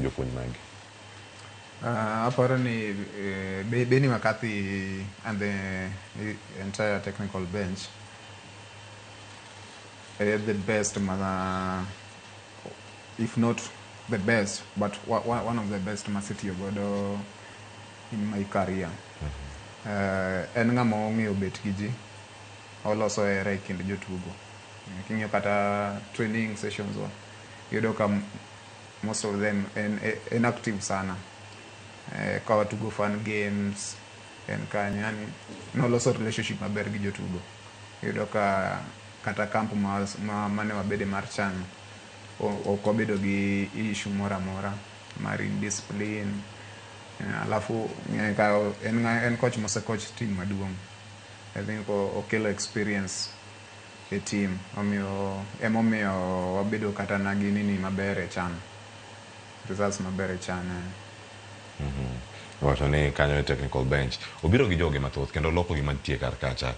Jopuonj magi. Aparo ni Benny McCarthy and the entire technical bench the best ma, if not the best, but one of the best masetiyo godo in my career. En ng'ama ong'eyo bet gi ji, oloso hera e kind jotugo. King'iyo kata training sessions wa, iyudo ka most of them en active sana. Ka watugo fun games en kanyo, yani noloso relationship maber gi jotugo. Iyudo ka kata camp mane wabede mar CHAN, ok wabedo gi issue moro amora mar indiscipline. Alafu ka en coach mose coach team maduong'. I think okelo experience e team, omiyo emomiyo wabedo kata na gi nini maber e CHAN, results maber e CHAN. Wacho ni kanyo e technical bench obiro gi joge mathoth kendo loko gima nitie kar kacha.